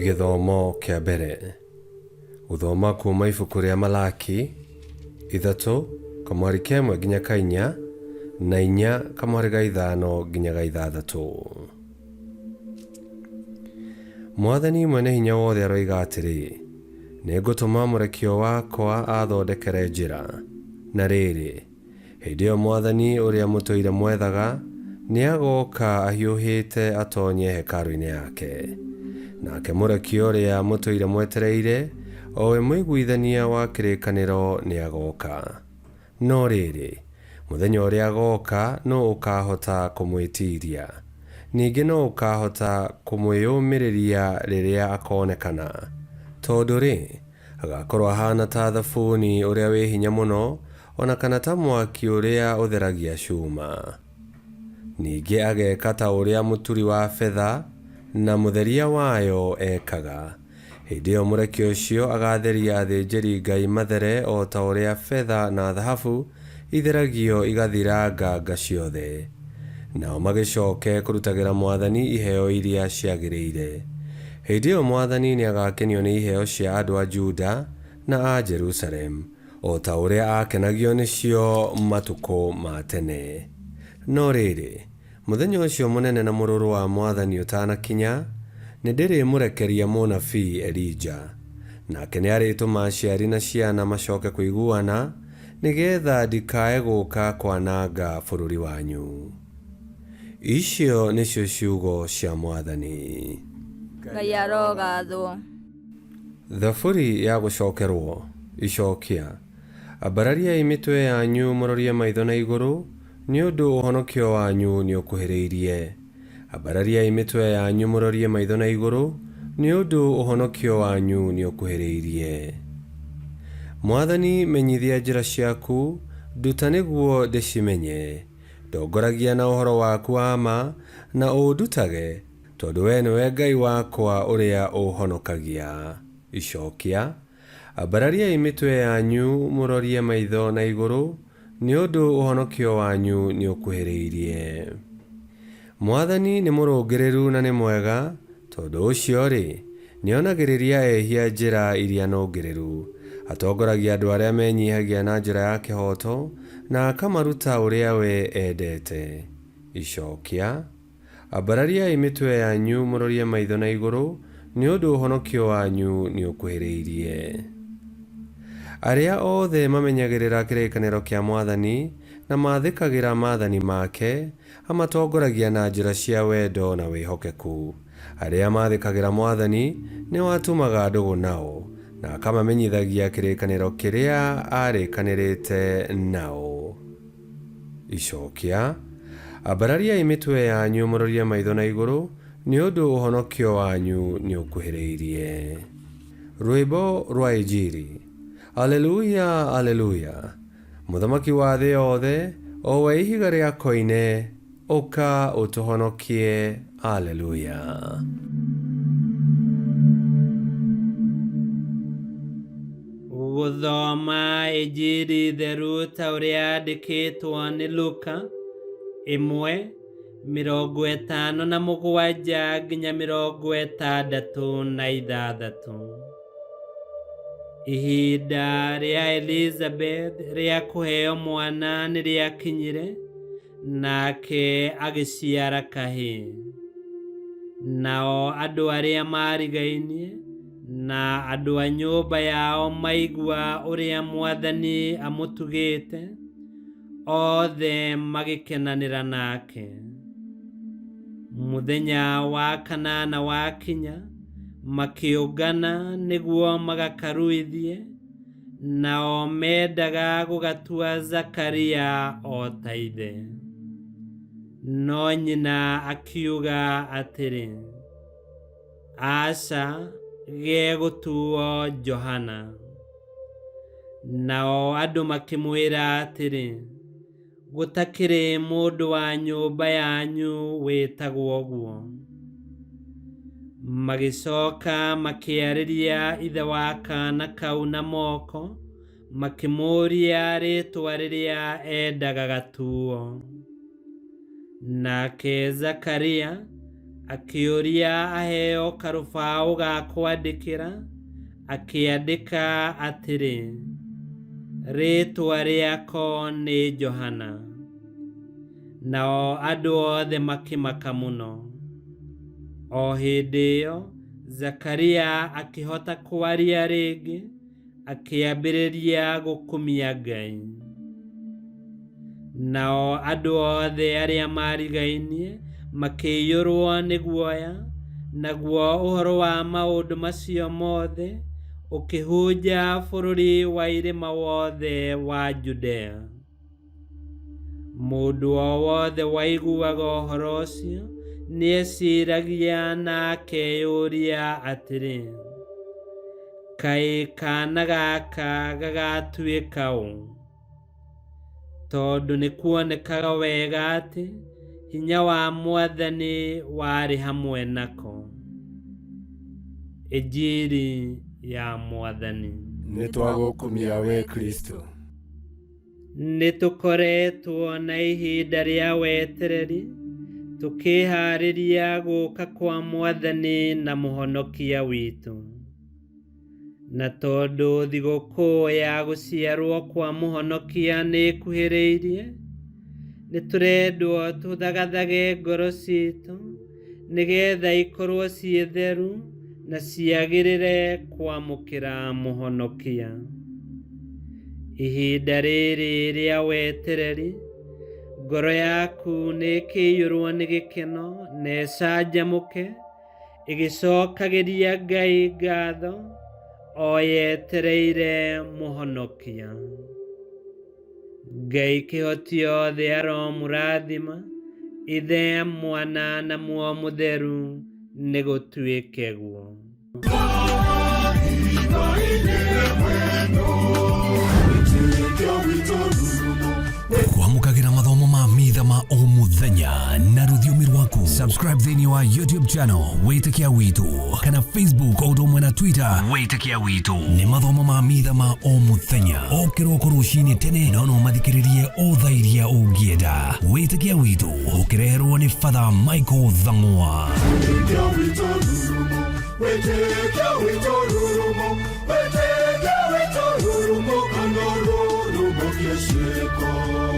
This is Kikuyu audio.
Gĩthomo kĩa mbere. Gũthoma kuuma ibuku rĩa Malaki, ithatũ, kamwari ka ĩmwe nginya ka inya, na inya kamwari ga ithano nginya ga ithathatũ. Mwathani Mwene-Hinya-Wothe aroiga atĩrĩ, Nĩngũtũma mũrekio wakwa aathondekere njĩra. Na rĩrĩ, hĩndĩ ĩyo Mwathani ũrĩa mũtũire mwethaga nĩagooka ahiũhĩte atoonye hekarũ-inĩ yake. Nake mũrekio ũrĩa mũtũire mwetereire, o we mũiguithania wa kĩrĩkanĩro, nĩagooka. No rĩrĩ, mũthenya ũrĩa agooka nũũ ũkaahota kũmwĩtiiria? Ningĩ nũũ ũkaahota kũmwĩyũmĩrĩria rĩrĩa akoonekana? Tondũ-rĩ, agaakorwo ahaana ta thabuni ũrĩa wĩ hinya mũno, o na kana ta mwaki ũrĩa ũtheragia cuuma. Ningĩ ageeka ta ũrĩa mũturi wa betha na mũtheria wayo ekaga. Hĩndĩ ĩyo mũrekio ũcio agaatheria athĩnjĩri-Ngai mathere o ta ũrĩa betha na thahabu itheragio igathira nganga ciothe. Nao magĩcoke kũrutagĩra Mwathani iheo iria ciagĩrĩire. Hĩndĩ ĩyo Mwathani nĩagakenio nĩ iheo cia andũ a Juda na a Jerusalemu, o ta ũrĩa aakenagio nĩcio matukũ ma tene. No rĩrĩ, mũthenya ũcio mũnene na mũrũrũ wa Mwathani ũtanakinya, nĩndĩrĩmũrekeria mũnabii Elija. Nake nĩarĩtũma aciari na ciana macoke kũiguana, nĩ getha ndikae gũũka kwananga bũrũri wanyu. Icio nĩcio ciugo cia Mwathani. Ngai arogathwo. Thaburi ya gũcokerwo. Icokia. Ambarariai mĩtwe yanyu mũrorie maitho na igũrũ, nĩ ũndũ ũhonokio wanyu nĩũkuhĩrĩirie. Ambarariai mĩtwe yanyu mũrorie maitho na igũrũ, nĩ ũndũ ũhonokio wanyu nĩũkuhĩrĩirie. Mwathani, menyithia njĩra ciaku, nduta nĩguo ndĩcimenye. Ndongoragia na ũhoro waku wa ma, na ũndutage, tondũ wee nĩwe Ngai wakwa ũrĩa ũũhonokagia. Icokia. Ambarariai mĩtwe yanyu mũrorie maitho na igũrũ, nĩ ũndũ ũhonokio wanyu nĩũkuhĩrĩirie. Mwathani nĩ mũrũngĩrĩru na nĩ mwega, tondũ ũcio-rĩ, nĩonagĩrĩria ehia njĩra iria nũngĩrĩru. Atongoragia andũ arĩa menyihagia na njĩra ya kĩhooto, na akamaruta ũrĩa we endete. Icokia. Ambarariai mĩtwe yanyu mũrorie maitho na igũrũ, nĩ ũndũ ũhonokio wanyu nĩũkuhĩrĩirie. Arĩa othe mamenyagĩrĩra kĩrĩkanĩro kĩa Mwathani, na maathĩkagĩra maathani make, amatongoragia na njĩra cia wendo na wĩhokeku. Arĩa maathĩkagĩra Mwathani, nĩwe atumaga ndũgũ nao, na akamamenyithagia kĩrĩkanĩro kĩrĩa aarĩkanĩrĩte nao. Icokia. Ambarariai mĩtwe yanyu mũrorie maitho na igũrũ, nĩ ũndũ ũhonokio wanyu nĩũkuhĩrĩirie. Rwĩmbo rwa Injiri. Aleluya, Aleluya! Mũthamaki wa thĩ yothe, o we ihiga rĩa koine, ũka ũtũhonokie. Aleluya. Gũthoma Injiri theru ta ũrĩa yandĩkĩtwo nĩ Luka, 1:57 nginya 66. Ihinda rĩa Elizabeth rĩa kũheo mwana nĩ rĩakinyire, nake agĩciara kahĩĩ. Nao andũ arĩa maarigainie na andũ a nyũmba yao maigua ũrĩa Mwathani amũtugĩte, othe magĩkenanĩra nake. Mũthenya wa kanana wakinya, makĩũngana nĩguo magakaruithie, nao mendaga gũgatua Zakaria o ta ithe. No nyina akiuga atĩrĩ, Aca, gegũtuo Johana. Nao andũ makĩmwĩra atĩrĩ, Gũtakĩrĩ mũndũ wa nyũmba yanyu wĩtagwo ũguo. Magĩcoka makĩarĩria ithe wa kaana kau na moko, makĩmũũria rĩĩtwa rĩrĩa endaga gatuo. Nake Zakaria Akĩũria aheo karũbaũ ga kwandĩkĩra, akĩandĩka atĩrĩ, rĩĩtwa rĩako nĩ Johana. Nao andũ othe makĩmaka mũno. O hĩndĩ ĩyo Zakaria akĩhota kwaria rĩngĩ, akĩambĩrĩria gũkumia Ngai. Nao andũ othe arĩa maarigainie makĩiyũrwo nĩ guoya, naguo ũhoro wa maũndũ macio mothe ũkĩhunja bũrũri wa irĩma wothe wa Judea. Mũndũ o wothe waiguaga ũhoro ũcio nĩeciragia na akeyũria atĩrĩ, kaĩ kaana gaka gagatuĩka ũ? Tondũ nĩkuonekaga wega atĩ hinya wa Mwathani warĩ hamwe nako. Injiri ya Mwathani. Nĩtwagũkumia we Kristo. Nĩtũkoretwo na ihinda rĩa wetereri tũkĩharĩria gũka kwa Mwathani na Mũhonokia witũ. Na tondũ thigũkũ ya gũciarwo kwa Mũhonokia nĩĩkuhĩrĩirie, nĩtũrendwo tũthagathage ngoro ciitũ nĩgetha ikorwo ciĩ theru na ciagĩrĩre kwamũkĩra Mũhonokia. Ihinda rĩrĩ rĩa wetereri, ngoro yaku nĩĩkĩiyũrwo nĩ gĩkeno na ĩcanjamũke, ĩgĩcokagĩria Ngai ngatho o yetereire Mũhonokia. Ngai kĩhoti othe aromũrathima, Ithe, Mwana na Muoyo Mũtheru, nĩgũtuĩke guo. Kwamũkagĩra mathomo ma mitha ma o mũthenya na rũthiomi rwaku. Subscribe thĩinĩ wa YouTube channel Wĩtĩkia Witũ kana Facebook o ũndũ ũmwe na Twitter Wĩtĩkia Witũ. Nĩ mathomo ma mitha ma o mũthenya o kĩroko rũcinĩ tene, no no mathikĩrĩrie o thaa iria ũngĩenda. Wĩtĩkia Witũ ũkĩreherwo nĩ Father Michael Thang'wa. Wĩtĩkia witũ rurumo, wĩtĩkia witũ rurumo, wĩtĩkia witũ rurumo, kana rurumo kĩciko.